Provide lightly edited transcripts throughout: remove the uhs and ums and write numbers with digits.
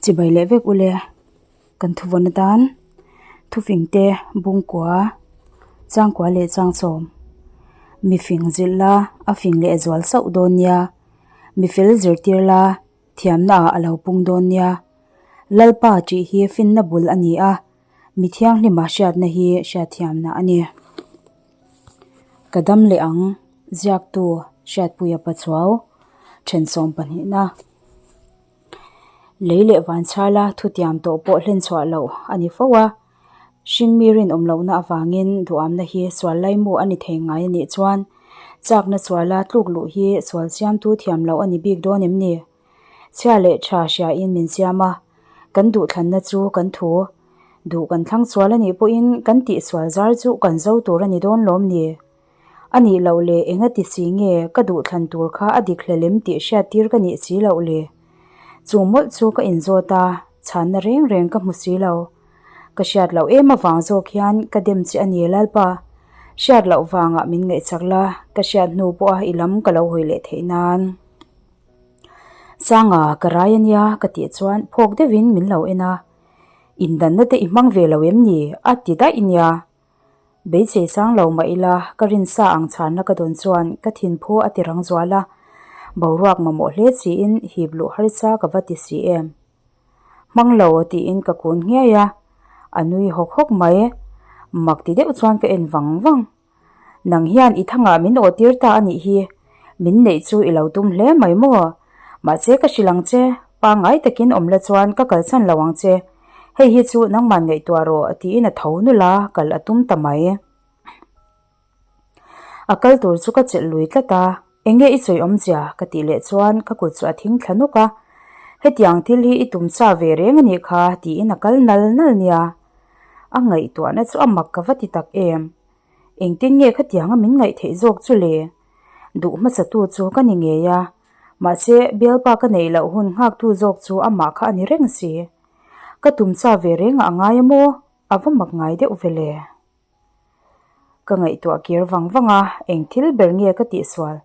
Chibai leh vek ule kan thuvawn atan thufingte bungkua changkua leh changchawm mifing zilh la a fing leh zual sauh dawn nia mifel zirtir la thiamna ah a lo pung dawn nia Lalpa tih hi finna bul a ni a mi thianghlima hriatna hi hriatthiamna a ni. Ka dam leh ang ziaktu Hriatpuia Pachuau thensawm pahnihna. Lei leh vanchhala thutiam tawh pawh hlen chhuah loh a ni fo a, hringmi rinawm lohna avangin duhamna hi sual laimu a ni thei ngai a nih chuan chakna suala tluk luh hi sual siamtu thiam loh a ni bik dawn em ni? Chhia leh tha hriain min siam a, kan duhthlanna chu kan thu. Duh kan thlang sual a nih pawhin kan tihsual zar chu kan zo tur a ni dawn lawm ni? A nih loh leh enga ti si nge ka duhthlan tur kha a dik hlelem tih hriat tir ka nih si loh le? Chu mawlh chu ka inzawt a, chhanna reng reng ka hmu si lo. Ka hriat loh em avang zawk hian ka dem che a ni Lalpa. Hriat loh vangah min ngaihchak la, ka hriat hnu pawha i lam ka lo hawi leh theih nan. Sanga ka rai a nia ka tih chuan phawk deuhin min lo en a, Indanna te i hmang ve lo em ni? a ti daih nia. Beisei sang lo mah ila, ka rinsa ang chhanna ka dawn chuan ka thinphu a ti rang zual a, boruak mamawh hle chiin hip luh harsa ka va ti si em. Hmang lo tiin ka kun nghiai a, a nui hawk hawk mai. Mak ti deuh chuan ka en vang vang. Nang hian i thangah min awh tir ta a nih hi, min neih chu i lo tum hle mai maw? Mahse ka hrilh ang che, pangngai takin awm la chuan ka kalsan lo ang che. Hei hi chu nangman ngaihtuah rawh tiin a tho nulh a, kal a tum ta mai. A kal tur chu ka chelh lui tlat a, enge i sawi awmzia ka tih leh chuan ka kut chu a thing thla nawk a, hetiang thil hi i tum sa ve reng a nih kha tiin a kal nal nal nia. A ngaihtuahna chu a mak ka va ti tak em. Engtin nge khatianga min ngaih theih zawk chu le? Duh hmasatu chu ka ni ngei a, mahse bialpa ka neih loh hun nghaktu zawk chu amah kha a ni reng si. Ka tum cha ve reng a ngai a maw? A va mak ngai deuh ve le. Ka ngaihtuah kir vang vang a, eng thil ber nge ka tihsual?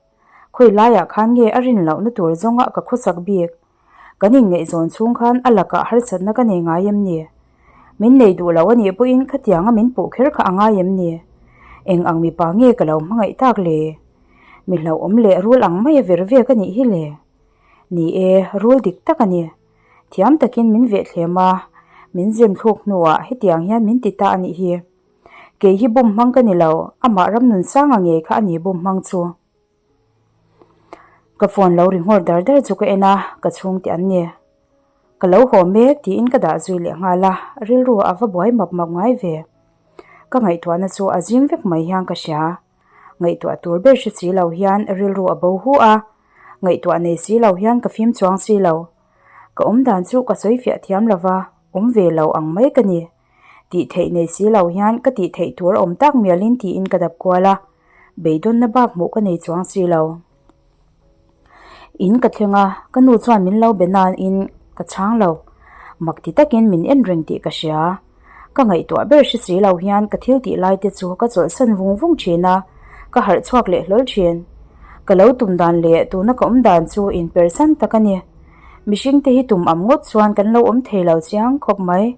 Khawi laiah khan nge a rin lohna tur zawnga ka khawsak bik? Kan inngaihzawn chhung khan a lakah harsatna ka nei ngai em ni? Min nei duh lo a nih pawhin khatianga min puh kher kha a ngai em ni? Eng ang mipa nge ka lo hmangaih tak le? Mi hlauhawm leh rul ang maia ver vek a nih hi le? Ni e, rul dik tak a ni. Thiam takin min vehthlem a, min zem thluk hnuah hetiang hian min ti ta a nih hi. Kei hi bum hmang ka ni lo, amah Ramnunsanga ngei kha a ni bum hmang chu. Ka phone lo ri nghawr dar dar chu ka en a, ka chhung teh an ni. Ka lo haw mek tiin ka dah zui leh nghal a, rilru a va buai map map ngai ve. Ka ngaihtuahna chu a zim vek mai hian ka hria. Ngaihtuah tur ber hre si lo hian rilru a bo hu a, ngaihtuah nei si lo hian ka fim chuang si lo. Ka awm dan chu ka sawi fiah thiam lo va, awm ve lo ang mai ka ni. Tih theih nei si lo hian ka tih theih tur a awm tak mialin tiin ka dap kual a, beidawnna bak hmuh ka nei chuang si lo. In ka thleng a, ka nu chuan min lo be nain ka chhang lo. Mak ti takin min en reng tih ka hria. Ka ngaihtuah ber hre si lo hian ka thil tih lai te chu ka chawlhsan vung vung thin a, ka harh chhuak leh hlawl thin. Ka lo tum dan leh tuna ka awm dan chu inpersan tak a ni. Mihring te hi tum am ngawt chuan kan lo awm thei lo chiang khawp mai.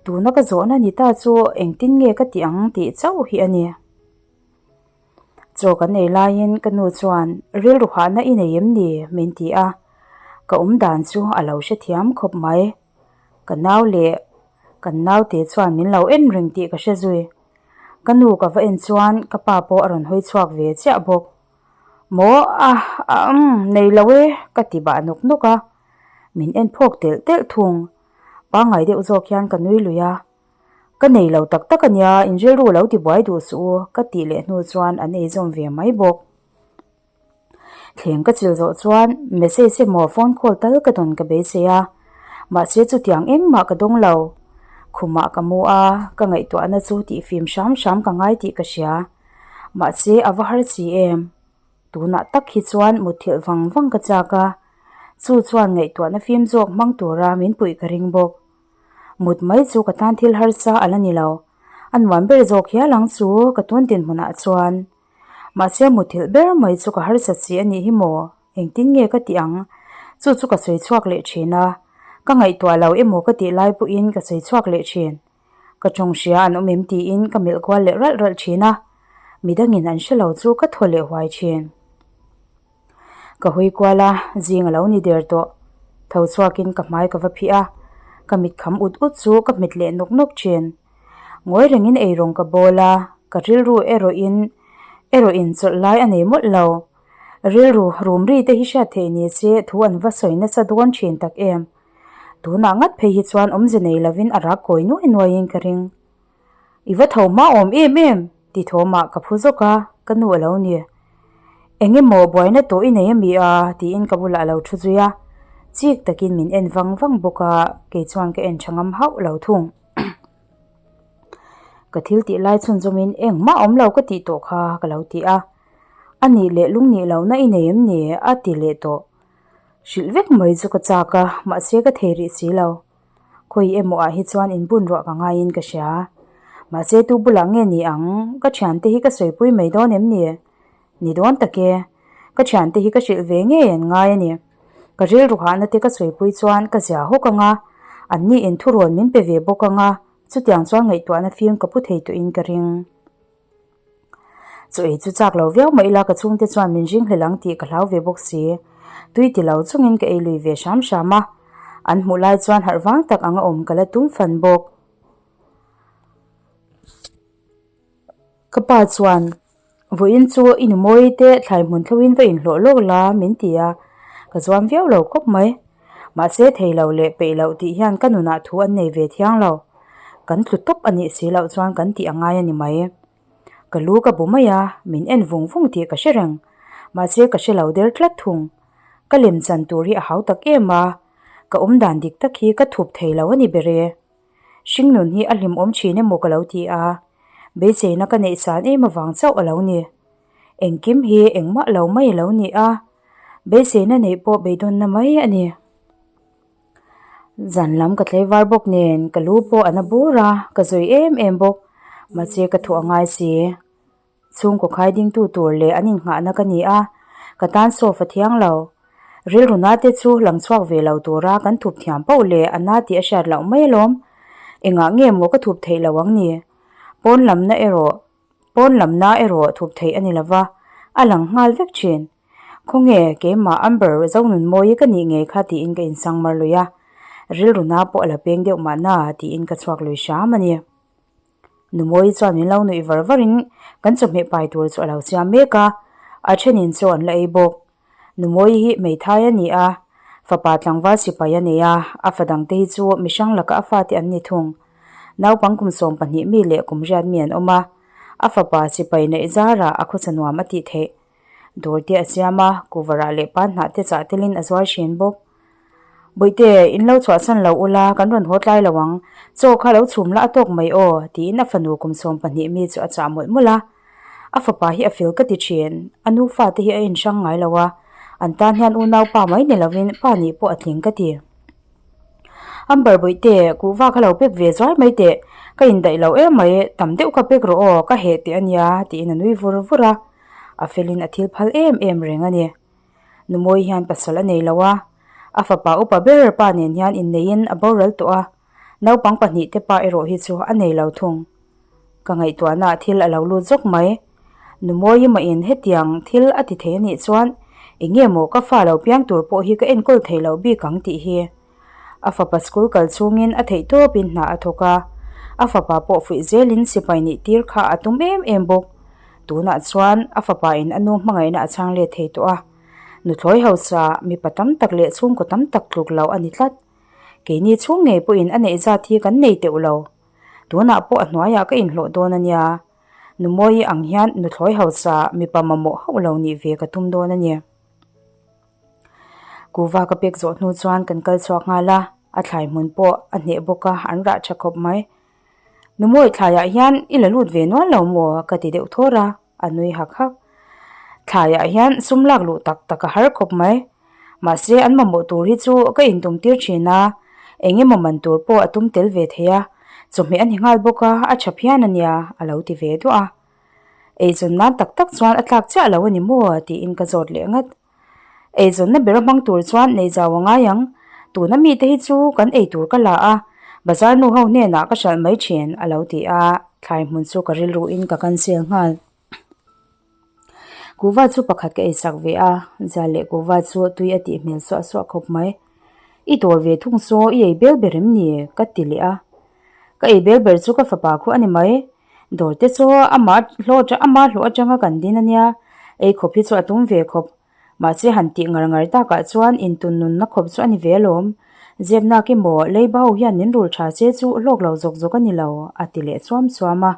Tuna ka zawhna ni ta chu engtin nge ka tih ang tih chauh hi a ni. Chaw kan ei laiin ka nu chuan rilru hahna i nei em ni min ti a, ka awm dan chu a lo hrethiam khawp mai. Ka nau leh kan naute chuan min lo en reng tih ka hre zui. Ka nu ka va en chuan ka pa pawh a rawn hawi chhuak ve chiah bawk. Maw a a umm nei lo e ka ti bah nawk nawk a, min en phawk telh telh thung. Pangngai deuh zawk hian ka nui lui a, Ka nei lo tak tak a nia, in rilru lo ti buai duh suh u, ka tih leh hnu chuan an ei zawm ve mai bawk. Thleng ka chil zawh chuan message emaw phone call tal ka dawn ka beisei a, mahse chutiang engmah ka dawng lo. Khumah ka mu a, ka ngaihtuahna chu tih fim hram hram ka ngai tih ka hria. Mahse a va har si em? Tunah tak hi chuan mutthilh vang vang ka chak a, chu chuan ngaihtuahna fim zawk hmang tura min puih ka ring bawk. Mut mai chu ka tan thil harsa a la ni lo. A nuam ber zawk hial ang chu ka tun dinhmunah chuan. Mahse mutthilh ber mai chu ka harsat si a nih hi maw? Engtin nge ka tih ang? Chu chu ka sawi chhuak leh thin a. Ka ngaihtuah lo emaw ka tih lai pawhin ka sawi chhuak leh thin. Ka tawng hria an awm em tiin ka melh kual leh ralh ralh thin a, midangin an hre lo chu ka thaw leh huai thin. Ka hui kual a, zing a lo ni der tawh. Tho chhuakin ka hmai ka va phih a, ka mit kham ut ut chu ka hmet leh nawk nawk thin. Ngawi rengin eirawng ka bawl a, ka rilru erawhin erawhin chawlh lai a nei mawlh lo. Rilru rum ri te hi hriat theih ni se thu an va sawi nasa dawn thin tak em. Tunah ngat phei hi chuan awmze nei lovin a rak kawi nuai nuaiin ka ring. I va tho hma awm em em? ti thawmah ka phu zawk a, ka nu a lo ni. Eng emaw buaina tawh i nei ami a? tiin ka bulah a lo thu zui a. Chik takin min en vang vang bawk a, kei chuan ka en tha ngam hauh lo thung. Ka thil tih lai chhunzawmin engmah awm lo ka tih tawh kha ka lo ti a. A nih leh lung nih lohna i nei em ni? a ti leh tawh. Hrilh vek mai chu ka chak a, mahse ka thei rih si lo. Khawi emaw ah hi chuan inbun ruah ka ngaiin ka hria. Mahse tu bulah nge ni ang? Ka thiante hi ka sawipui mai dawn em ni? Ni dawn tak e. Ka thiante hi ka hrilh ve ngei an ngai a ni. Ka rilru hahna te ka sawipui chuan ka zia hawk ang a, anni in thurawn min pe ve bawk ang a, chutiang chuan ngaihtuahna fim ka pu thei tawhin ka ring. Chaw ei chu chak lo viau mah ila ka chhungte chuan min ring hlel ang tih ka hlau ve bawk si. Tui ti lo chungin ka ei lui ve hram hram a, an hmuh lai chuan harh vang tak anga awm ka la tum fan bawk. Ka pa chuan vawiin chu i nu mawi te thlai hmun thloin va inhlawh lawk la min ti a, ka zuam viau lo khawp mai. Mahse thei lo leh peih loh tih hian ka nunah thu an nei ve thiang lo. Kan tlu tawp a nih si loh chuan kan tih a ngai a ni mai. Ka lu ka bu mai a, min en vung vung tih ka hre reng. Mahse ka hre lo der tlat thung. Ka lem chan tur hi a hau tak em a, ka awmdan dik tak hi ka thup thei lo a ni ber e. Hringnun hi a hlimawm thin emaw ka lo ti a, beiseina ka neih san em avang chauh a lo ni. Engkim hi engmah lo mai a lo ni a, beiseina neih pawh beidawnna mai a ni. Zan lam ka tlaivar bawk nen ka lu pawh a na bur a, ka zawi em em bawk. Mahse ka thuah a ngai si. Chhungkaw khai dingtu tur leh an innghahna ka ni a, ka tan sofa thiang lo. Rilru na te chu lang chhuak ve lo tura kan thup thiam poh leh a na tih a hriat loh mai alawm. Engah nge maw ka thup theih lo ang ni? Pawn lamna erawh pawn lamna erawh thup theih a ni lova, a lang nghal vek thin. Khawnge keimah Amber Zonunmawii ka nih ngei kha tiin ka insang mar lui a, rilru na pawh a la peng deuh mahna tiin ka chhuak lui hram a ni. Numawi chuan min lo nuih var varin kan chawhmeh pai tur chu a lo siam mek a, a thenin chaw an la ei bawk. Numawi hi hmeithai a ni a, fapa tlangval sipai a nei a, a fa dangte hi chu mihrang laka a fate an ni thung. Naupang kum 12 mi leh kum riat mi an awm a, a fapa sipai neih zarah a khawsa nuam a tih theih. Dawr te a siam a, kuvarah leh pan hnah te chah telin a zuar thin bawk. Bawihte, in lo chhuahsan lo ula, kan rawn haw tlai lo ang. Chaw kha lo chhum la a tawk mai aw, tiin a fanu kum 12 mi chu a chah mawlh mawlh a. A fapa hi a fel ka ti thin, a nu fate hi a inhrang ngai lo a, an tan hian unaupa mai ni lovin pa nih pawh a tling ka ti. Amber Bawihte, kuhva kha lo pek ve zuai mai teh, ka indaih lo em mai, tam deuh kha pek rawh aw, ka heh teh a nia, tiin a nui vur vur a. A felin a thil phal em em reng a ni. Numawi hian pasal a nei lo a, a fapa upa ber pa nen hian inneiin a boral tawh a, naupang pahnihte pa erawh hi chu a nei lo thung. Ka ngaihtuahnaah thil a lo lut zawk mai. Numawi mahin hetiang thil a ti thei a nih chuan eng nge maw ka fa lo piang tur pawh hi ka enkawl thei loh bik ang tih hi. A fapa school kal chhungin a theih tawpin hna a thawk a, a fapa pawh fuih zelin sipai nih tir kha a tum em em bawk. Tunah chuan a fapa in a nu hmangaihna a chhang let thei tawh a, nuthlawi hausa mipa tam tak leh chhungkaw tam tak tluk lo a ni tlat. Keini chhung ngei pawhin a neih zat hi kan nei teuh lo. Tunah pawh a hnuaiah ka inhlawh dawn a nia. Numawi ang hian nuthlawi hausa mipa mamawh hauh lo nih ve ka tum dawn a ni. Kuhva ka pek zawh hnu chuan kan kal chhuak nghal a, a thlai hmun pawh a hneh bawk a, an rah tha khawp mai. Numawi thlaiah hian i la lut ve nual lo maw? ka ti deuh thawr a, a nui hak hak. Thlaiah hian sum lak luh tak tak a har khawp mai. Mahse an mamawh tur hi chu ka intum tir thin a, eng emaw man tur pawh a tum tel ve thei a, chawhmeh a ni nghal bawk a, a tha phian a nia, a lo ti ve duah a. Eizawn nan tak tak chuan a tlak chiah lo a ni maw? tiin ka zawt leh ngat. Eizawnna ber a hmang tur chuan nei zau a ngai ang. Tuna mite hi chu kan ei tur ka la a, bazar nu ho hnenah ka hralh mai thin, a lo ti a, thlai hmun chu ka rilruin ka cancel nghal. Kuhva chu pakhat ka eisak ve a, Zial leh kuhva chu tui a tih hmel suah suah khawp mai. I dawr ve thung saw i ei bel ber em ni? ka ti leh a. Ka ei bel ber chu ka fapa khu a ni mai. Dawr te chu amah hlawh ama hlawh atanga kan din a nia, ei khawp hi chu a tum ve khawp. Mahse han tih ngar ngar takah chuan intun nunna khawp chu a ni ve alawm. Zepnak emaw leiba ho hian min rul tha che chu hlawk lo zawk zawk a ni lo, a ti leh suam suam a.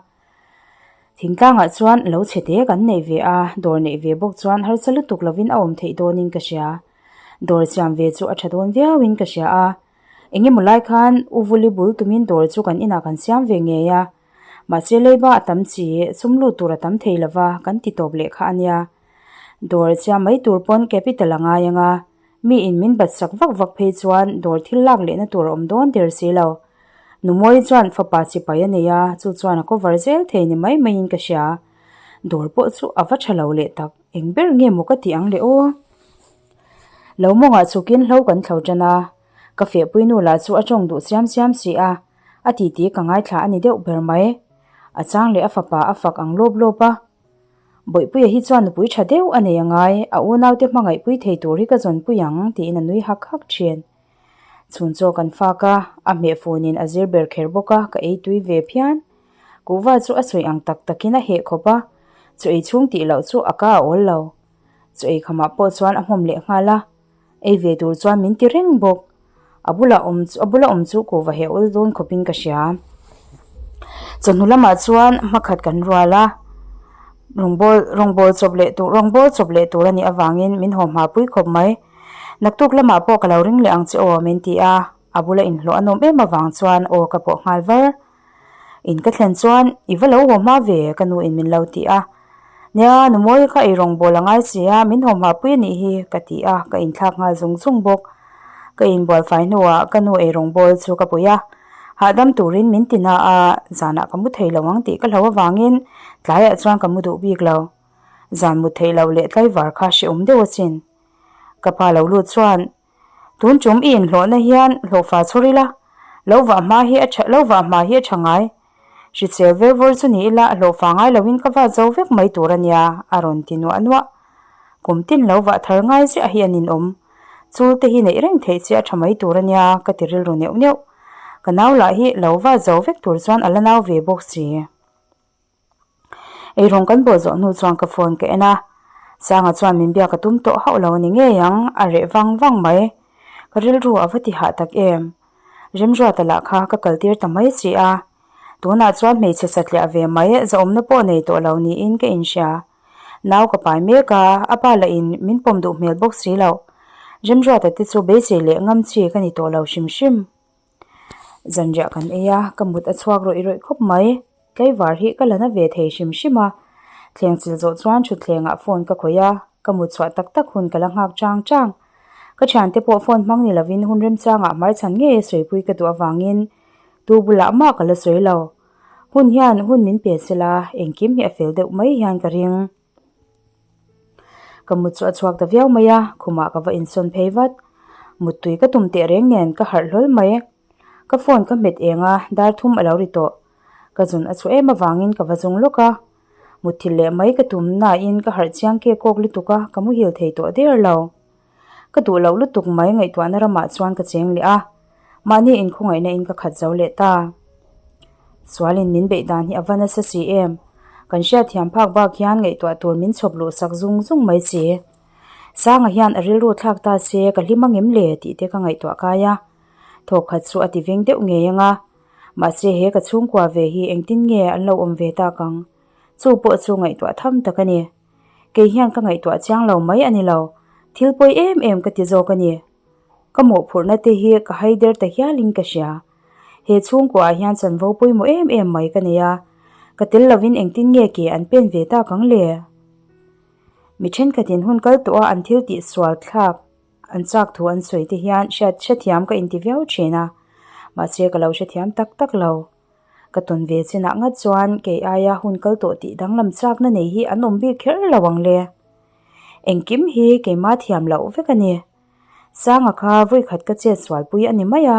Thingtlangah chuan lo chhe te kan neih ve a, dawr neih ve bawk chuan harsa lutuk lovin a awm theih dawnin ka hria. Dawr siam ve chu a tha dawn viauin ka hria a. Engemaw lai khan U Vuli bul tumin dawr chu kan inah kan siam ve ngei a. Mahse leiba a tam chi, sum lut tur a tam thei lova kan ti tawp leh kha a nia. Dawr siam mai tur pawn capital a ngai ang a, mi in min bat sak vak vak phei chuan dawr thil lak lehna tur a awm dawn der si lo. Numawi chuan fapa sipai a nei a, chu chuan a cover zel thei ni mai maiin ka hria. Dawr pawh chu a va tha lo leh tak, eng ber nge maw ka tih ang le aw? Lo mawngah chhukin hlo kan thlo tan a, ka fehpui nu lah chu a tawng duh siam siam si a, a titi ka ngaithla a ni deuh ber mai. A chang leh a fapa a fak ang lawp lawp a. Bawihpuia hi chuan nupui tha deuh a nei a ngai, a unaute hmangaihpui thei tur hi ka zawnpui ang, tiin a nui hak hak thin. Chhun chaw kan fak a, a hmeh funin a zir ber kher bawk a, ka ei tui ve phian. Kuhva chu a sawi ang tak takin a heh khawp a, chaw ei chhung tih loh chu a ka a awl lo. Chaw ei khamah pawh chuan a hmawm leh nghal a, ei ve tur chuan min ti reng bawk. A bula awm chu a bula awm chu kuhva heh awl dawn khawpin ka hria. Chawhnu lamah chuan hmakhat kan rual a, rawngbâwl rawngbâwl chawp leh tur rawngbâwl chawp leh tur a nih avangin min haw hma pui khawp mai. Naktuk lamah pawh ka lo ring leh ang che aw min ti a, a bula inhlawh a nawm em avang chuan aw ka pawh nghal var. In ka thlen chuan i va lo haw hma ve ka nu in min lo ti a, Nia Numawi kha ei rawngbâwl a ngai si a, min haw hma pui a nih hi ka ti a, ka inthlak nghal zung zung bawk. Ka inbual fai hnuah ka nu ei rawngbâwl chu ka pui a, hahdam turin min ti na a, zanah ka mu thei lo ang tih ka hlo avangin tlaiah chuan ka mu duh bik lo. Zan mut theih loh leh tlaivar kha hrehawm deuh asin. Ka pa lo lut chuan, Tun tum i inhlawhna hian hlawhfa chhawr ila, lo vah hma hi a tha lo vah hma hi a tha ngai. Hrisel ver vawr chu ni ila hlawhfa ngai loin ka vat zo vek mai tur a nia, a rawn ti nuah nuah. Kum tin lo vah thar ngai ziah hi a ninawm. Chul te hi neih reng theih che a tha mai tur a nia, ka ti rilru neuh neuh. Ka nau lah hi lo vat zo vek tur chuan a la nau ve bawk si. Eirawng kan bawh zawh hnu chuan ka phone ka en a, Sanga chuan min biak a tum tawh hauh lo a ni ngei ang, a reh vang vang mai. Ka rilru a va ti hah tak em. Remruata lah kha ka kal tir ta mai si a, tunah chuan hmeichhe satliah ve mai zahawmna pawh nei tawh lo niin ka inhria. Nau ka pai mek a, a pa lah in min pawm duh hmel bawk si loh. Remruata te chu beisei leh ngam chi ka ni tawh lo hrim hrim. Zanriah kan ei a, ka mut a chhuak rawih rawih khawp mai. Tlaivar hi ka la na ve thei hrim hrim a, thleng chil zawh chuan thutthlengah phone ka khawih a, ka mut chhuah tak tak hun ka la nghak chang chang. Ka thiante pawh phone hmang ni lovin hun remchangah hmaichhan ngei a sawipui ka duh avangin tu bulah mah ka la sawi lo. Hun hian hun min pe sela, engkim hi a fel deuh mai hian ka ring. Ka mut chu a chhuak ta viau mai a, khumah ka va insawn phei vat. Muttui ka tum teh reng nen ka harh hlawl mai. Ka phone ka hmet eng a, dar thum a lo ri tawh. Ka zun a chhuah em avangin ka va zung lawk a. Mutthilh leh mai ka tum nain ka harh chiang ke kawk lutuk a, ka muhil thei tawh der lo. Ka duh loh lutuk mai ngaihtuahna ramah chuan ka cheng leh a, mahni inkhawngaihna in ka khat zo leh ta. Sualin min beih dan hi a va nasa si em? Kan hriatthiam phak bak hian ngaihtuah tur min chhawp luh sak zung zung mai si. Sanga hian a rilru thlak ta se ka hlim angem le tih te ka ngaihtuah kai a. Thawkkhat chu a ti veng deuh ngei ang a, mahse he ka chhungkua ve hi engtin nge an lo awm ve tak ang? Chu pawh chu ngaihtuah tham tak a ni. Kei hian ka ngaihtuah chiang lo mai a ni lo, thil pawi em em ka ti zawk a ni. Ka mawhphurhna te hi ka hai der ta hialin ka hria. He chhungkuaah hian chanvo pawimawh em em mai ka nei a, ka tel lovin engtin nge ke an pen ve tak ang le? Mi thenkhatin hun kal tawha an thil tih sual thlak an chak thu an sawi te hian hriat hrethiam ka inti viau thin a, mahse ka lo hrethiam tak tak lo. Ka tawn ve chinah ngat chuan kei aia hun kal tawh tih danglam chakna nei hi an awm bik kher lo ang le. Engkim hi keimah thiam loh vek a ni. Sanga kha vawikhat ka chet sualpui a ni mai a,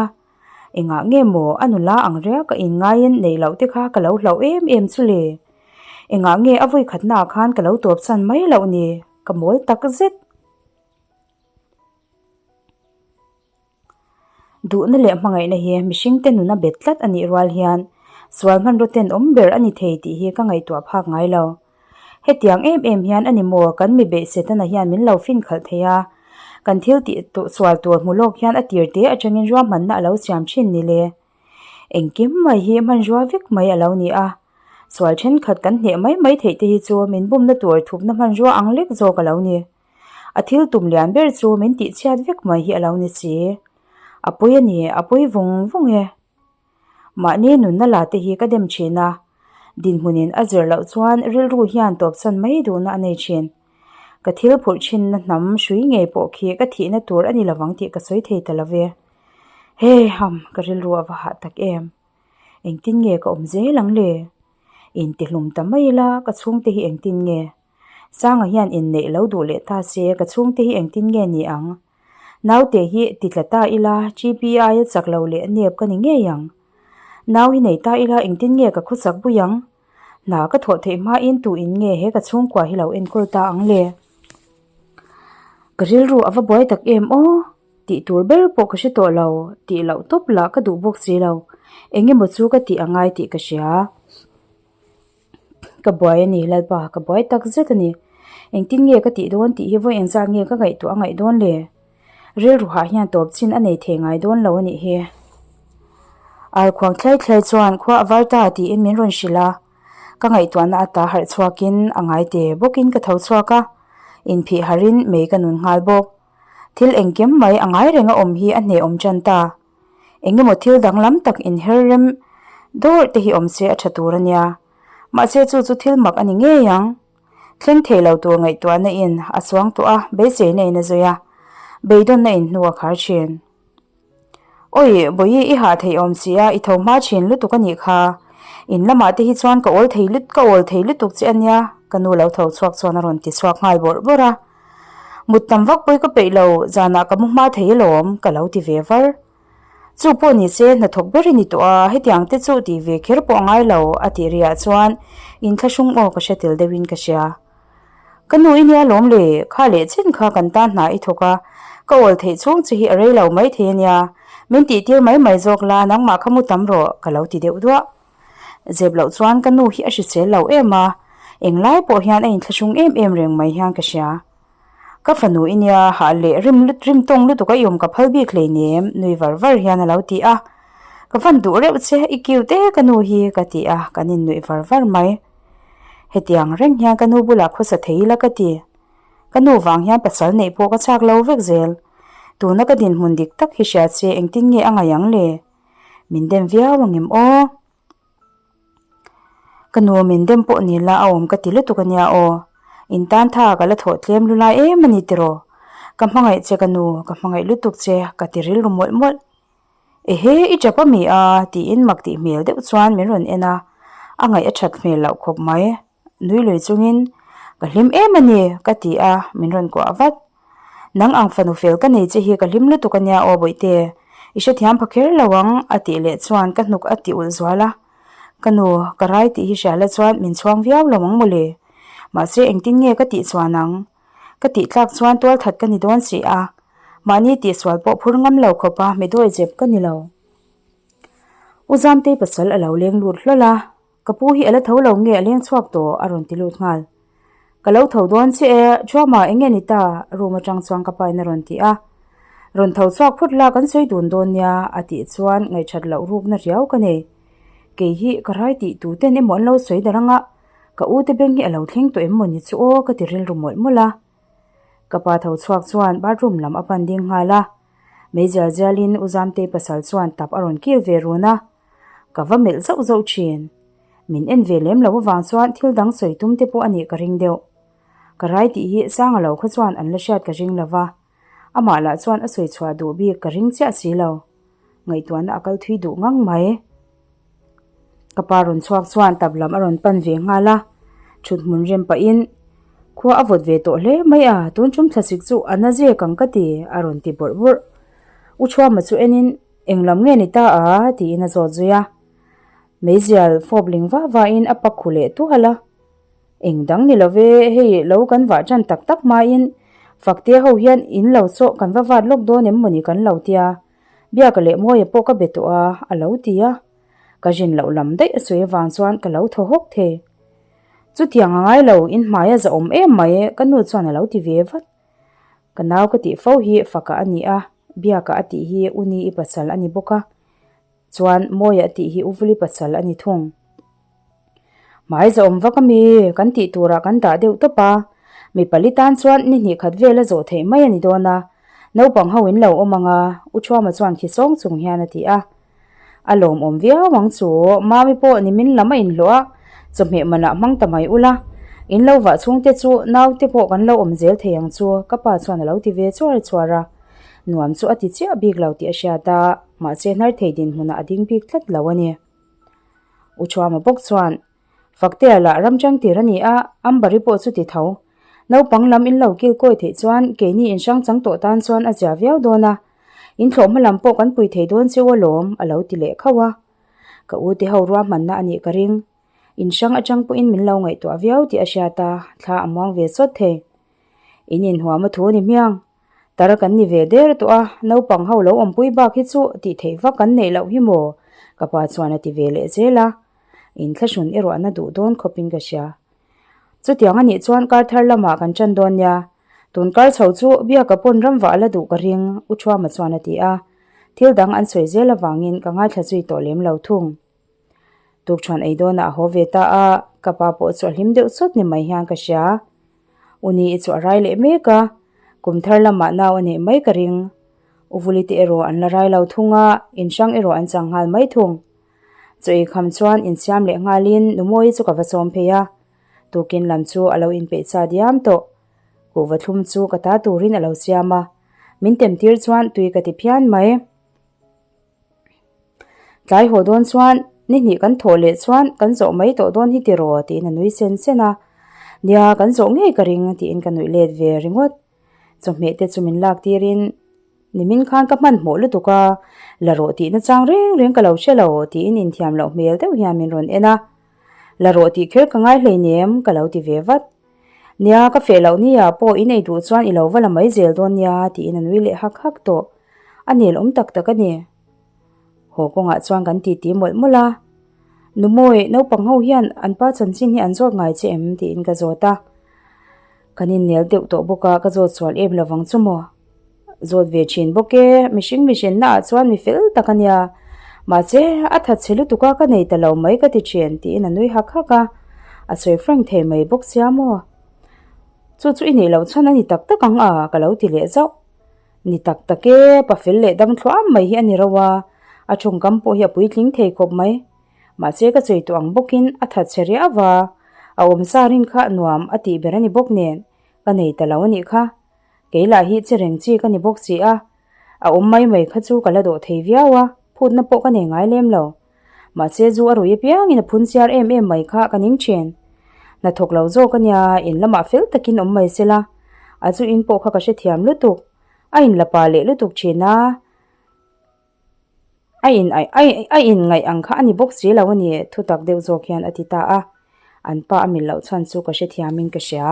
engah nge maw a nula ang riak a inngaiin neih loh te kha ka lo hlauh em em chu le? Engah nge a vawikhatnaah khan ka lo tawpsan mai loh ni? Ka mawl tak zet. Duhna leh hmangaihna hi mihringte nuna bet tlat a nih rual hian sual hmanraw tenawm ber a ni thei tih hi ka ngaihtuah phak ngai lo. Hetiang em em hian a ni maw kan mi beih Setana hian min lo fin khalh thei a, kan thil tih sual tur hmu lawk hian a tir te atangin ruahmanna a lo siam thin ni le. Engkim mai hi hmanrua vek mai a lo ni a, sual thenkhat kan hneh mai mai theih te hi chu min bumna tur thupna hmanrua ang lek zawk a lo ni. A thil tum lian ber chu min tih chhiat vek mai hi a lo ni si. A pawi a ni, a pawi vung vung e. Mahni nunna la te hi ka dem thin a, dinhmunin a zir loh chuan rilru hian tawpsan mai duhna a nei thin. Ka thil phurh thinna hnam hrui ngei pawh khi ka thihna tur a ni lovang tih ka sawi thei ta lo ve. Hei ham, ka rilru a va hah tak em. Engtin nge ka awm zel ang le? Intihlum ta mai ila ka chhungte hi engtin nge? Sanga hian inneih lo duh leh ta se ka chhungte hi engtin nge ni ang? Naute hi ti tla ta ila GPI a chak lo leh nep ka ni ngei ang. Nau hi nei ta ila engtin nge ka khawsak bui ang? Hna ka thawh theih hmain tu in nge he ka chhungkua hi lo enkawl ta ang le? Ka rilru a va buai tak em aw? Tih tur ber pawh ka hre tawh lo, tih loh tawp lah ka duh bawk si lo. Eng emaw chu ka tih a ngai tih ka hria. Ka buai a ni Lalpa, ka buai tak zet a ni. Engtin nge ka tih dawn tih hi vawi engzat nge ka ngaihtuah a ngaih dawn le? Rilru hah hian tawp chin a nei thei ngai dawn lo a nih hi. Ar khuang thlai thlai chuan khua a var ta tiin min rawn hrilh a, ka ngaihtuahna ata harh chhuakin a ngai te bawkin ka tho chhuak a, inphih harin mei ka nun nghal bawk. Thil engkim mai a ngai reng a awm hi a hnehawm tan ta. Engemaw thil danglam tak inher rem dawrh te hi awm se a tha tur a nia. Mahse chu chu thil mak a ni ngei ang. Thleng thei lo tur ngaihtuahna in a chuang tawh a, beiseina in a zui a, beidawnna in hnu a khar thin. Awi, Bawihi i hah thei awm si a, i tho hma thin lutuk a nih kha. In lamah te hi chuan ka awl thei lut ka awl thei lutuk che a nia, ka nu lo tho chhuak chuan a rawn ti chhuak nghal bawrh bawrh a. Mut tam vak pawi ka peih lo, zanah ka mu hma thei alawm, ka lo ti ve var. Chu pawh ni se hnathawk ber i ni tawh a, hetiang te chu tih ve kher pawh a ngai lo, a tih riah chuan inthlahrung aw ka hre tel deuhin ka hria. Ka nu i nia lawm le, kha leh chin kha kan tan hna i thawk a, ka awl theih chhung che hi a rei lo mai thei a nia, min tih tir mai mai zawk la, nangmah kha mu tam rawh, ka lo ti deuh duah. Zep loh chuan ka nu hi a hrisel lo em a, englai pawh hian a inthlahrung em em reng mai hian ka hria. Ka fanu i nia, hah leh rim lut rim tawng lutuk a i awm ka phal bik hleinem, nui var var hian a lo ti a. Ka van duh reuh che, i cute e ka nu hi, ka ti a, kan innuih var var mai. Hetiang reng hian ka nu bulah khawsa thei ila ka ti. Ka nu vang hian pasal neih pawh ka chak lo vek zel. Tuna ka dinhmun dik tak hi hria che engtin nge a ngaih ang le? Min dem viau ang em aw? Ka nu min dem pawh ni la a awm ka ti lutuk a nia aw. In tan tha ka la thawh tlem lu lai em a ni tiraw? Ka hmangaih che ka nu, ka hmangaih lutuk che ka ti rilru mawlh mawlh. Ehe i tap a mi a? tiin mak tih hmel deuh chuan min rawn en a, a ngaih a that hmel loh khawp mai. Nui lui chungin, Ka hlim em a ni, ka ti a, min rawn kuah vat. Nang ang fanu fel ka nei che hi ka hlim lutuk a nia aw Bawihte, i hrethiam pha kher lo ang, a tih leh chuan ka hnuk a ti ulh zual a. Ka nu, ka rai tih hi hria la chuan min chhuang viau lo ang mawle. Mahse engtin nge ka tih chuan ang? Ka tih tlak chuan tualthat ka ni dawn si a, mahni tihsual pawh phur ngam lo khawpa mi dawi zep ka ni lo. U Zamtei pasal a lo leng lut hlawl a, Ka pu hi a la tho lo nge a leng chhuak tawh a rawn ti lut nghal. Ka lo tho dawn che e, Thuama eng nge ni ta? Room atang chuan ka pain a rawn ti a. Rawn tho chhuak phut la kan sawi dun dawn nia a tih chuan ngaihthat loh rukna riau ka nei. Kei hi ka rai tih tu ten emaw an lo sawi dar anga ka u te beng hi a lo thleng tawh em maw ni chu aw ka ti rilru mawlh mawlh a. Ka pa tho chhuak chuan bathroom lam a pan ding nghal a. Meizial zialin U Zamtei pasal chuan tap a rawn kil ve run a. Ka va melh zauh zauh thin. Min en ve lem lo avang chuan thil dang sawi tum te pawh a nih ka ring deuh. Ka rai tih hi Sanga lo kha chuan an la hriat ka ring lo va, amah lah chuan a sawi chhuah duh bik ka ring chiah si lo. Ngaihtuahna a kal thui duh ngang mai. Ka pa rawn chhuak chuan tap lam a rawn pan ve nghal a, thut hmun rem pahin. Khua a vawt ve tawh hle mai a, tun tum thlasik chu a na zek ang ka ti, a rawn ti bawrh bawrh. U Thuama chu enin, Eng lam nge ni ta a? tiin a zawt zui a. Meizial fawp ling va vain a pak khu leh tual a. Eng dang ni lo ve, hei lo kan vah tan tak tak hmain Faktea ho hian in lo chaw kan va vat lawk dawn em mawni kan lo tia, Biaka leh Mawia pawh ka be tawh a, a lo ti a. Ka rin loh lam daih a sawi avang chuan ka lo thaw hawk thei. Chutiang a ngai lo, in hmai a zahawm em mai, ka nu chuan a lo ti ve vat. Ka nau ka tih fo hi Faka a ni a, Biaka a tih hi Uni i pasal a ni bawk a, chuan Mawia a tih hi Uvuli pasal a ni thung. Hmai zahawm vak a mi, kan tih turah kan dah deuh tawp a, mi pali tan chuan ni hnih khat vel a zawh theih mai a ni dawn a, naupang ho in lo awm ang a, U Thuama chuan khi sawng chung hian a ti a. A lawmawm viau ang chu, Mami pawh nimin lam a inhlawh a, chawhmeh manah hmang ta mai ula, in lo vah chhungte chu naute pawh kan lo awm zel thei ang chu, ka pa chuan a lo ti ve chuar chuar a. Nuam chu a ti chiah bik lo tih a hriat a, mahse hnar thei dinhmunah a ding bik tlat lo a ni. U Thuama bawk chuan, Faktea lah ram chang tir a ni a, Ambari pawh chu ti tho. Naupang lam in lo kil kawi theih chuan keini in hrang chang tawh tan chuan a zia viau dawn a, in thlawh hma lam pawh kan pui thei dawn cheu alawm, a lo ti leh khauh a. Ka u te ho ruahmanna a nih ka ring. In hrang atang pawhin min lo ngaihtuah viau tih a hriat a, thla a muang ve sawt thei. In inhuam a thu a ni hmiang. Tar kan ni ve der tawh a, naupang ho lo awmpui bak hi chu tih theih vak kan neih loh hi maw? Ka pa chuan a ti ve leh zel a, inthlahrun erawh a na duh dawn khawpin ka hria. Chutiang a nih chuan kar thar lamah kan ṭan dawn nia, tun kar chho chu Biaka pawn ram vah a la duh ka ring, U Thuama chuan a ti a, thil dang an sawi zel avangin ka ngaithla zui tawh lem lo thung. Tukṭhuan ei dawnah a haw ve ta a, ka pa pawh chu a hlim deuh sawt ni mai hian ka hria. U ni i chu a rai leh mek a, kum thar lamah nau a neih mai ka ring. U Vuli te erawh an la rai lo thung a, in hrang erawh an chang nghal mai thung. Chaw ei kham chuan insiam leh nghalin Numawi chu ka va sawm phei a, tukin lam chu a lo inpeih cha diam tawh. Kuhva thlum chu ka ta turin a lo siam a, min tem tir chuan tui ka ti phian mai. Tlai haw dawn chuan ni hnih kan thawh leh chuan kan zawh mai tawh dawn hi tiraw tiin a nui sen sen a, nia kan zawh ngei ka ring tiin ka nuih let ve ringawt. Chawhmeh te chu min lak tirin nimin khan ka hmanhmawh lutuk a, la rawh tih nachang reng reng ka lo hre lo tiin inthiam loh hmel deuh hian min rawn en a, la rawh tih kher ka ngai hleinem ka lo ti ve vat. Nia, ka feh loh nia pawh in ei duh chuan i lo va la mai zel dawn nia tiin a nui leh hak hak tawh. A nel awm tak tak a ni. Haw kawngah chuan kan titi mawlh mawlh a. Numawi, naupang ho hian an pa chanchin hi an zawt ngai che em? tiin ka zawt a. Kan innel deuh tawh bawk a, ka zawt sual em lovang chu maw? Zawt ve thin bawk e, mihring mihrinna ah chuan mi fel tak a nia. Mahse, a that chhe lutuk a, ka nei ta lo mai ka ti thin, tiin a nui hak hak a. A sawi frank thei mai bawk sia maw? Chu chu i neih loh chhan a ni tak tak ang a, ka lo ti leh zauh. Ni tak tak e, pa fel leh dam thluam mai hi a ni ro a, a thawngkam pawh hi a puitling thei khawp mai. Mahse, ka sawi tawh ang bawkin a that chhe riau a, a awmsa rin kha nuam a tih ber a ni bawk nen, ka nei ta lo a nih kha. Kei lah hi che reng chi ka ni bawk si a, a awm mai mai kha chu ka la dawh thei viau a, phutna pawh ka nei ngai lem lo. Mahse zu a rui apiangin a phun chiar em em mai kha ka ning thin. Hnathawk lo zawk a nia, in lamah fel takin awm mai sela, a zu in pawh kha ka hrethiam lutuk, a in la pa leh lutuk thin a. A in a in ngaih ang kha a ni bawk si lo a ni, thutak deuh zawk hian a ti ta a. An pa a mil loh chhan chu ka hrethiamin ka hria.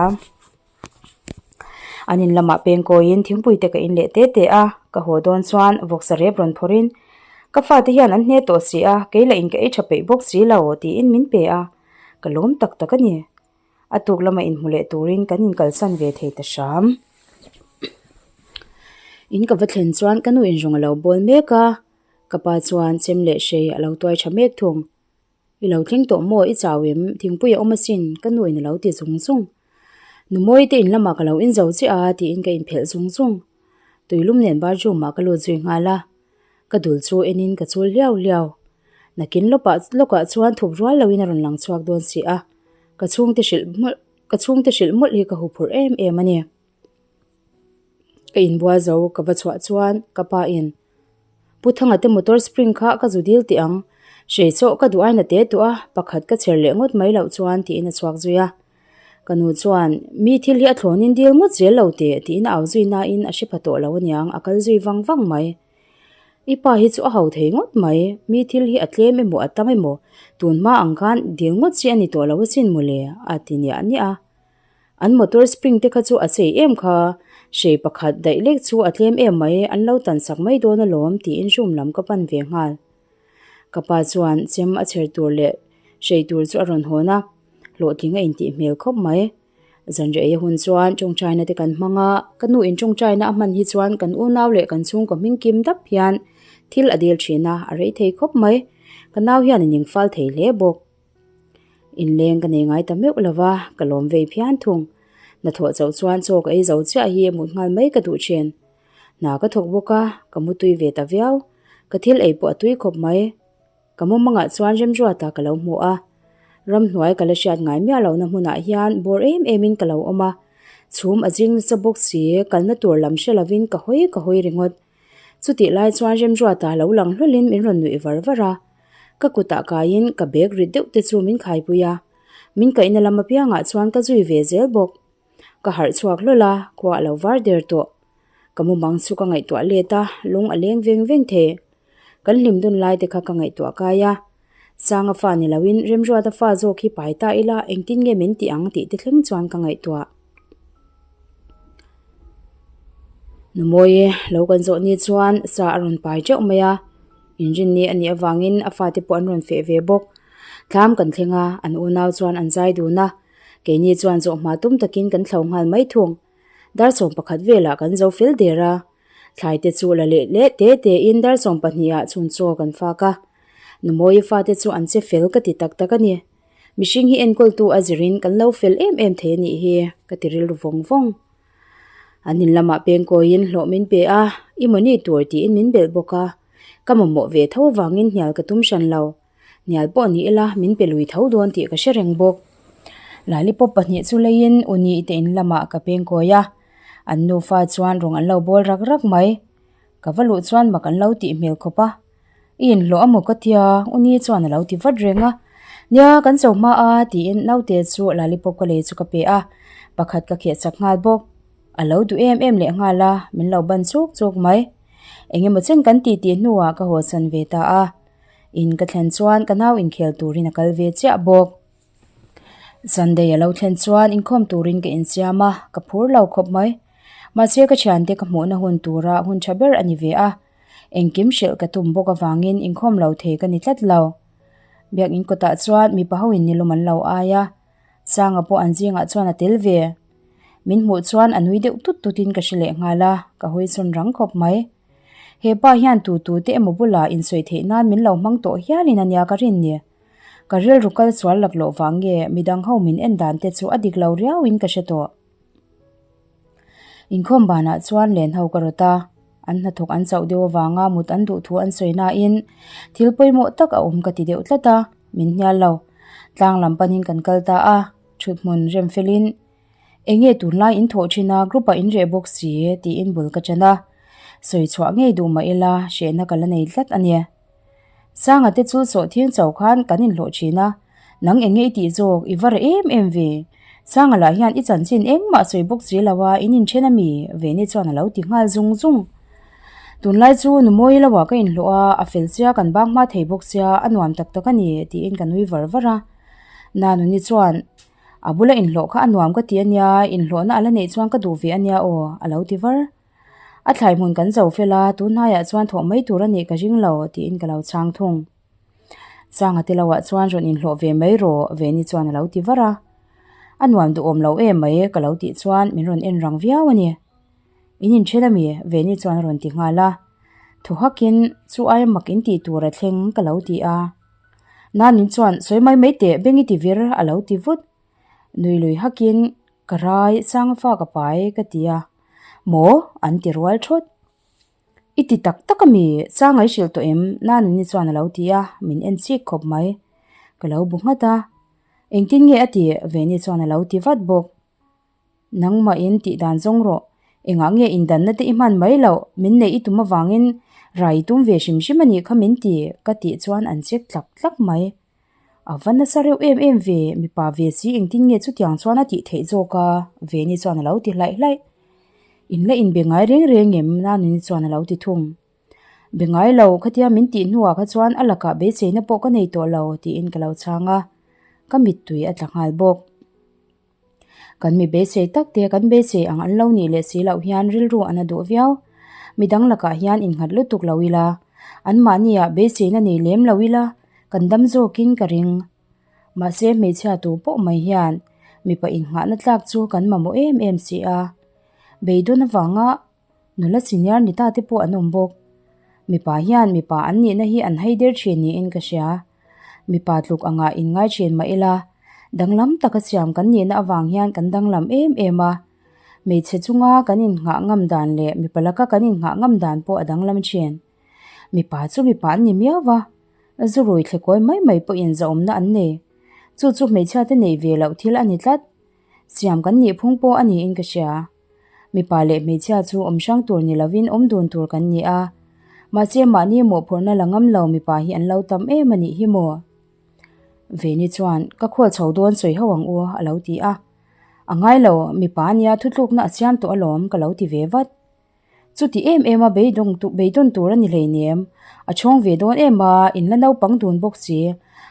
An in lamah peng kawiin thingpui te ka in leh te te a, ka haw dawn chuan vawksa rep rawn phawrhin, Ka fate hian an hne tawh si a, kei lah in ka ei tha peih bawk si lo, tiin min pe a, ka lawm tak tak a ni. A tuk lama inhmu leh turin kan inkalsan ve thei ta hram. In ka va thlen chuan ka nu inrawng a lo bawl mek a, ka pa chuan chem leh hrei a lo tuai tha mek thung. I lo thleng tawh maw i chau em? Thingpui a awm asin, ka nu in a lo ti zung zung. Nu mawi te in lamah ka lo inzo chiah a tiin ka inphelh zung zung. Tuilum nen bathroom ah ka lut zui nghal a. Ka dul chu enin ka chul hliau hliau. Nakin lawpah lawkah chuan thup rual loin a rawn lang chhuak dawn si a, ka chhungte hrilh mawlh ka chhungte hrilh mawlh hi ka huphurh em em a ni. Ka inbual zo ka va chhuah chuan ka pa in Pu Thanga te motor spring kha ka zu dil tih ang, hrei chawh ka duh aina te tawh a, pakhat ka chher leh ngawt mai loh chuan tiin a chhuak zui a. Ka nu chuan, Mi thil hi a thlawnin dil ngawt zel lo teh, tiin a au zui nain a hre pha tawh lo aniang, a kal zui vang vang mai. I pa hi chu a ho thei ngawt mai, mi thil hi a tlem emaw a tam emaw, tun hma ang khan dil ngawt chi a ni tawh lo asin mawle, a ti niah niah a. An motor spring te kha chu a chei em kha, hrei pakhat daih lek chu a tlem em mai, an lo tan sak mai dawn alawm tiin room lam ka pan ve nghal. Ka pa chuan chem a chher tur leh hrei tur chu a rawn hawn a, hlawhtling a intih hmel khawp mai. Zanriah ei hun chuan tawngtaina te kan hmang a, ka nu in tawngtaina a hman hi chuan kan unau leh kan chhungkaw hming kim dap hian thil a dil thin a, a rei thei khawp mai. Ka nau hian a ning fal thei hle bawk. Inleng ka nei ngai ta meuh lo va, ka lawm vei phian thung. Hnathawh chauh chuan chaw ka ei zo chiah hi mut nghal mai ka duh thin. Hna ka thawk bawk a, ka mu tui ve ta viau. Ka thil ei pawh a tui khawp mai. Ka mumangah chuan Remruata ka lo hmu a. Ramhnuai ka la hriat ngai miah lohna hmunah hian bawr em emin ka lo awm a. Chhum a zing nasa bawk si, kalna tur lam hre lovin ka hawi ka hawi ringawt. Chutih lai chuan Remruata lo lang hlawlin min rawn nuih var var a. Ka kutah kaiin ka bag rit deuh te chu min khaipui a. Min kaihna lam apiangah chuan ka zui ve zel bawk. Ka harh chhuak hlawl a, khua a lo var der tawh. Ka mumang chu ka ngaihtuah let a, lung a leng veng veng thei. Kan hlim dun lai te kha ka ngaihtuah kai a. Sanga fa ni loin Remruata fa zawk hi pai ta ila engtin nge min tih ang tih te thleng chuan ka ngaihtuah. Numawi lo kan zawh ni chuan sa a rawn pai teuh mai a, inrinni a nih avangin a fate pawh an rawn feh ve bawk. Thlam kan thleng a, an unau chuan an zai dun a. Keini chuan zawhma tum takin kan thlo nghal mai thung. Dar 11 velah kan zo fel der a. Thlai te chu la leh leh te te in dar 12 ah chhun chaw kan fak a. Numawi fate chu an che fel ka ti tak tak a ni. Mihring hi enkawltu a zirin kan lo fel em em thei a nih hi ka ti rilru vawng vawng. An in lamah pengkawiin hlawh min pe a, i mawni tur tiin min belh bawk a. Ka mamawh ve tho avangin hnial ka tum hran lo. Hnial pawh ni ila min pe lui tho dawn tih ka hre reng bawk. Lollipop pahnih chu leiin Uni te in lamah ka pengkawi a, an nufa chuan rawng an lo bawl rak rak mai. Ka va luh chuan mak an lo tih hmel khawp a. I inhlawh a maw ka tia Uni chuan a lo ti vat reng a. Nia kan cho hma a tiin naute chu lollipop ka lei chu ka pe a, pakhat ka kheh chak nghal bawk. A lo duh em em leh nghal a, min lo ban chuk chuk mai. Engemaw chen kan tih tih hnuah ka hawsan ve ta a. In ka thlen chuan ka nau inkhel turin a kal ve chiah bawk. Sunday a lo thlen chuan inkhawm turin ka insiam a, ka phur lo khawp mai. Mahse ka thiante ka hmuhna hun tura hun tha ber a ni ve a, engkim hrilh ka tum bawk avangin inkhawm lo thei ka ni tlat lo. Biakin kawtah chuan mipa hoin nilum an lo ai a, Sanga pawh an zingah chuan a tel ve. Min hmuh chuan a nui deuh tut tutin ka hre leh nghal a, ka hawi sawn rang khawp mai. He pa hian tu tu te emaw bulah insawi theih nan min lo hmang tawh hialin a nia ka rin ni. Ka rilru kal sual lak loh vang nge midang ho min en dan te chu a dik lo riauin ka hre tawh. Inkhawm banah chuan len ho ka rawt a, an hnathawk an chauh deuh avanga mut an duh thu an sawi nain thil pawimawh tak a awm ka ti deuh tlat a, min hnial lo. Tlang lam panin kan kal ta a, thuthmun rem felin Enge tunlai in thawh thin a group ah in reh bawk si tiin bul ka ṭan a, sawi chhuah ngei duh mah ila hrehna ka la nei tlat a ni. Sanga te chu sawhthing cho khan kan inhlawh thin a, nang enge i tih zawk i va reh em em ve? Sanga lah hian i chanchin engmah sawi bawk si lo a in inṭhen a mi? Veni chuan a lo ti nghal zung zung. Tunlai chu Numawi lo ah ka inhlawh a, a fel sia kan bak hma thei bawk sia a nuam tak tak a ni tiin ka nui var var a. Nanuni chuan A bula inhlawh kha a nuam ka ti a nia, inhlawhna a la neih chuan ka duh ve a nia aw, a lo ti var. A thlai hmun kan zo fel a, tun hnaiah chuan thawh mai tur a nih ka ring lo, tiin ka lo chhang thung. Sanga te loah chuan rawn inhlawh ve mai rawh, Veni chuan a lo ti var a. A nuam duhawm lo em mai, ka lo tih chuan min rawn en rang viau a ni. In inthen a mi? Veni chuan a rawn ti nghal a. Thu hakin, Chu aia mak in tih tur a thleng, ka lo ti a. Nanin chuan sawi mai mai teh beng i ti vir a lo ti vut. Nui lui hakin ka rai sanga fa ka pai ka ti a, Maw? an ti rual thawt. I ti tak tak a mi? Sanga i hrilh tawh em? Nanuni chuan a lo ti a, min en chik khawp mai. Ka lo bu nghat a, Engtin nge a tih? Veni chuan a lo ti vat bawk. Nangmahin tih dan zawng rawh. Engah nge indanna te i hman mai loh? Min neih i tum avangin rai i tum ve hrim hrim a nih kha min ti, ka tih chuan an check tlak tlak mai. A va nasa reuh em em ve, mipa ve si engtin nge chutiang chuan a tih theih zawk a? Veni chuan a lo ti hlaih hlaih. In la inbe ngai reng reng em? Nanuni chuan a lo ti thung. Be ngai lo, khatia min tih hnuah kha chuan a lakah beiseina pawh ka nei tawh lo tiin ka lo chhang a, ka mittui a tla nghal bawk. Kan mi beisei tak te kan beisei ang an lo nih leh si loh hian rilru an a duh viau. Midang lakah hian innghat lutuk lo ila, anmahniah beiseina nei lem lo ila kan dam zawkin ka ring. Mahse hmeichhia tu pawh mai hian mipa innghahna tlak chu kan mamawh em em si a. Beidawn avanga Nula senior ni ta te pawh an awm bawk. Mipa hian mipa an nihna hi an hai der thin niin ka hria. Mipa tluk angah inngai thin mah ila, danglam taka siam kan nihna avang hian kan danglam em em a. Hmeichhe chunga kan innghah ngam dan leh mipa laka kan innghah ngam dan pawh a danglam thin. Mipa chu mipa an ni miau va, zu rui thlekawi mai mai pawhin zahawmna an nei. Chu chu hmeichhia te neih ve loh thil a ni tlat. Siam kan nih phung pawh a niin ka hria. Mipa leh hmeichhia chu awm hrang tur ni lovin awm dun tur kan ni a. Mahse mahni mawhphurhna la ngam lo mipa hi an lo tam em a nih hi maw? Veni chuan, Ka khawl chho dawn sawi ho ang u a lo ti a. A ngai lo, mipa nia thutlukna a siam tawh alawm ka lo ti ve vat. Chuti em em a beidawng beidawn tur a ni hleinem. A chhawng ve dawn em a, in la naupang dun bawk si.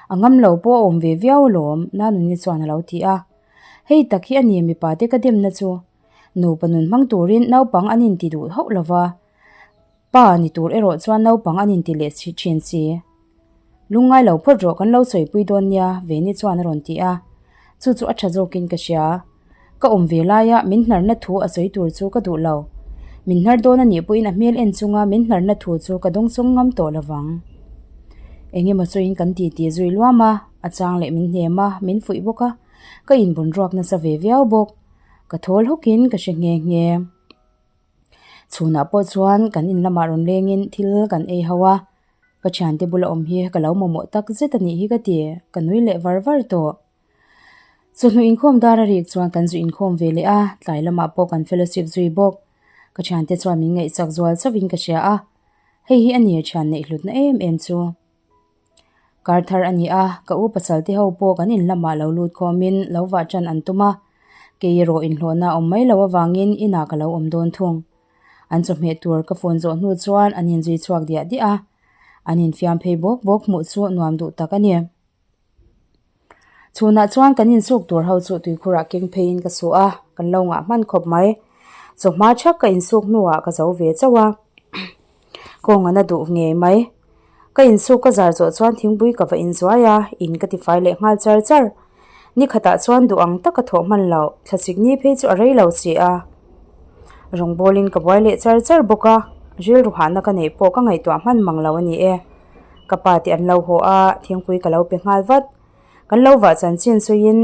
A ngam lo pawh a awm ve viau alawm, Nanuni chuan a lo ti a. Hei tak hi a ni mipa te ka demna chu. Nupa nun hmang turin naupang an inti duh hauh lo va, pa ni tur erawh chuan naupang an inti leh thin si. Lungngai lo phawt rawh kan lo sawipui dawn nia, Veni chuan a rawn ti a. Chu chu a tha zawkin ka hria. Ka awm ve laia min hnarna thu a sawi tur chu ka duh lo. Min hnar dawn a nih pawhin a hmel en chunga min hnarna thu chu ka dawngsawng ngam tawh lo vang. Eng emaw sawiin kan titi zui luam a, a chang leh min hnem a, min fuih bawk a, ka inbun ruak nasa ve viau bawk. Ka thawl hawkin ka hre nghe nghe. Chhunah pawh chuan kan in lamah rawn lengin thil kan ei ho a, ka thiante bula awm hi ka lo mamawh tak zet a nih hi ka ti, ka nui leh var var tawh. Chawhnu inkhawm dar a rik chuan kan zu inkhawm ve leh a, tlai lamah pawh kan fellowship zui bawk. Ka thiante chuan min ngaihsak zual chauhin ka hria a, hei hi a ni thian neih hlutna em em chu. Kar thar a ni a, ka u pasal te ho pawh kan in lamah lo lut khawmin lo vah tan an tum a, kei erawh inhlawhna a awm mai loh avangin inah ka lo awm dawn thung. An chawhmeh tur ka phone zawh hnu chuan an inzui chhuak diah diah a, an infiam phei bawk bawk hmuh chu nuam duh tak a ni. Chhunah chuan kan insuk tur ho chu tuikhurah keng pheiin ka suh a, kan lo ngah hman khawp mai. Chawhma thak ka insuk hnuah ka zo ve chauh a, kawng an a duh ngei mai. Ka insuk ka zar zawh chuan thingpui ka va inzuai a, in ka tifai leh nghal char char. Ni khatah chuan duh ang taka thawh hman loh, thlasik ni phei chu a rei lo si a. Rawngbawlin ka buai leh char char bawk a, rilru hahna ka neih pawh ka ngaihtuah hman mang lo a ni e. Ka pa te an lo haw a, thingpui ka lo pe nghal vat. Kan lo vah chanchin sawiin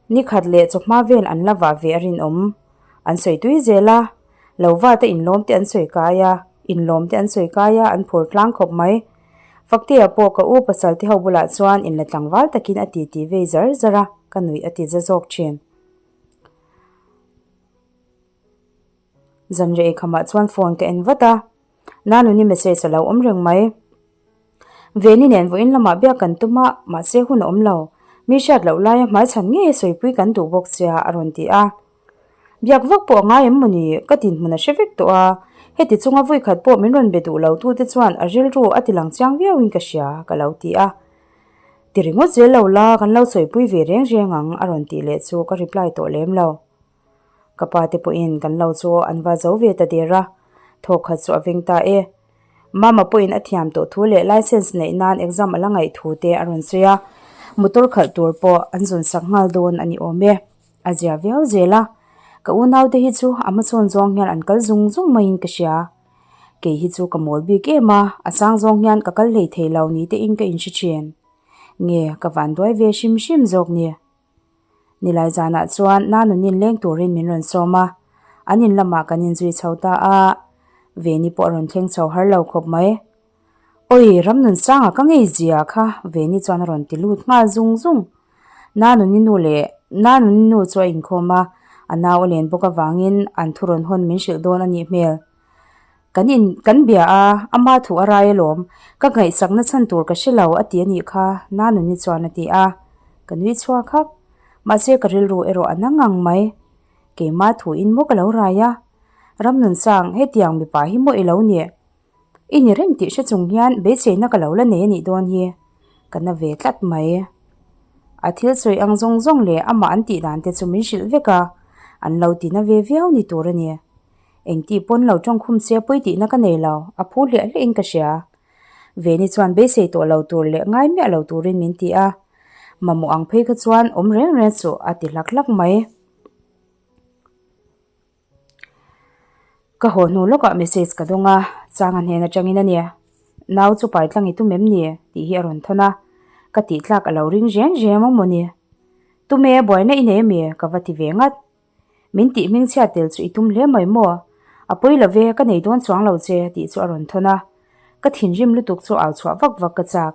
ni khat leh chawhma vel an la vah ve a rinawm. An sawi tui zel a, lo va te inlawm te an sawi kai a, inlawm te an sawi kai a, an phur tlang khawp mai. Faktea pawh ka u pasal te ho bulah chuan inla tlangval takin a titi vei zar zar a, ka nuih a ti za zawk thin. Zanriah eikhamah chuan phone ka en vat a, Nanuni message a lo awm reng mai. Veni nen vawiin lamah biak kan tum a, mahse hun a awm lo. Mi hriat loh laia hmaichhan ngei a sawipui kan duh bawk sia a rawn ti a. Biak vak pawh a ngai em mawni? Ka dinhmun a hre vek tawh a, heti chunga vawikhat pawh min rawn be duh lo tute chuan a rilru a ti lang chiang viauin ka hria ka lo ti a. Ti ringawt zel lo la, kan lo sawipui ve reng reng ang a rawn tih leh chu ka reply tawh lem lo. Ka pa te pawhin kan lo chu an va zo ve ta der a, thawk khat chu a veng ta e. Mama pawhin a thiam tawh thu leh license neih nan exam a la ngaih thu te a rawn sawi a, motor khalh tur pawh an zawn sak nghal dawn a ni awm e. A zia viau zel a, ka unau te hi chu a hmasawn zawng hian an kal zung zung maiin ka hria. Kei hi chu ka mawl bik em a, a sang zawng hian ka kal hlei thei lo ni tein ka inhre thin. Nge ka vanduai ve hrim hrim zawk ni. Nilai zanah chuan Nanunin leng turin min rawn sawm a, an in lamah kan inzui chho ta a, Veni pawh a rawn thleng chho har lo khawp mai. Awi, Ramnunsanga ka ngei zia kha Veni chuan a rawn ti lut nghal zung zung. Nanuni nu leh Nanuni nu chu a inkhawm a, a nau a len bawk avangin an thu rawn hawn min hrilh dawn a nih hmel. Kan in kan bia a, ama thu a rai alawm, ka ngaihsakna chhan tur ka hre lo a ti a nih kha, Nanuni chuan a ti a. Ka nui chhuak hak. Mahse ka rilru erawh a na ngang mai. Keimah thu in maw ka lo rai a? Ramnunsang, hetiang mipa hi maw i lo nih? I ni reng tih hre chung hian beiseina ka lo la nei a nih dawn hi ka na ve tlat mai. A thil sawi ang zawng zawng leh amah an tih dan te chu min hrilh vek a, an lo ti na ve viau ni tur a ni. Engtih pawn lo tawngkhum che pawi tihna ka nei lo, a phu hliah hliah in ka hria. Veni chuan beisei tawh lo tur leh ngai miah lo turin min ti a, mamawh ang phei kha chuan awm reng reng suh a ti hlak hlak mai. Ka haw hnu lawkah message ka dawng a, Changa hnen atangin a ni. Nau chu pai tlang i tum em ni? tih hi a rawn thawn a, ka tih tlak a lo ring reng reng ang maw ni? Tume buaina i nei ami? ka va ti ve ngat. Min tih hmingchhiat tel chu i tum hle mai maw? A pawi lo ve, ka nei dawn chuang lo che tih chu a rawn thawn a, ka thinrim lutuk chu au chhuah vak vak ka chak.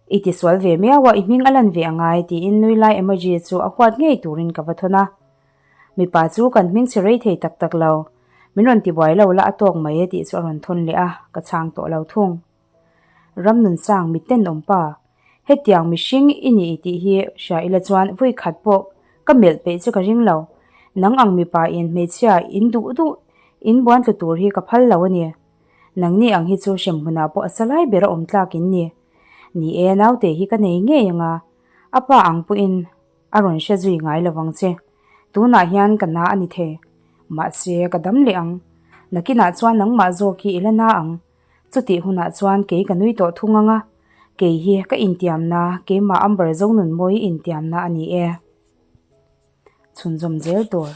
I tisual ve miau a, i hming a lan ve a ngai tiin nui lai emoji chu a huat ngei turin ka va thawn a. Mipa chu kan hming chhe rei thei tak tak lo. Min rawn tibuai lo la a tawk mai e tih chu a rawn thawn leh a, ka chhang tawh lo thung. Ramnunsang mi tenawm pa, hetiang mihring i ni i tih hi hria ila chuan vawi khat pawh ka melh peih che ka ring lo. Nang ang mipa in hmeichhia in duh duh in buan tlu tur hi ka phal lo a ni. Nangni ang hi chu hremhmunah pawh a sa lai ber a awm tlak in ni. Ni e, naute hi ka nei ngei ang a, a pa ang pawhin A rawn hre zui ngai lo vang che. Tunah hian ka na a ni thei. Mahse, ka dam leh ang. Nakinah chuan nangmah zawk hi i la na ang. Chutih hunah chuan kei ka nui tawh thung ang a. Kei hi ka intiamna, keimah Amber Zonunmawi intiamna a ni e. Chhunzawm zel tur.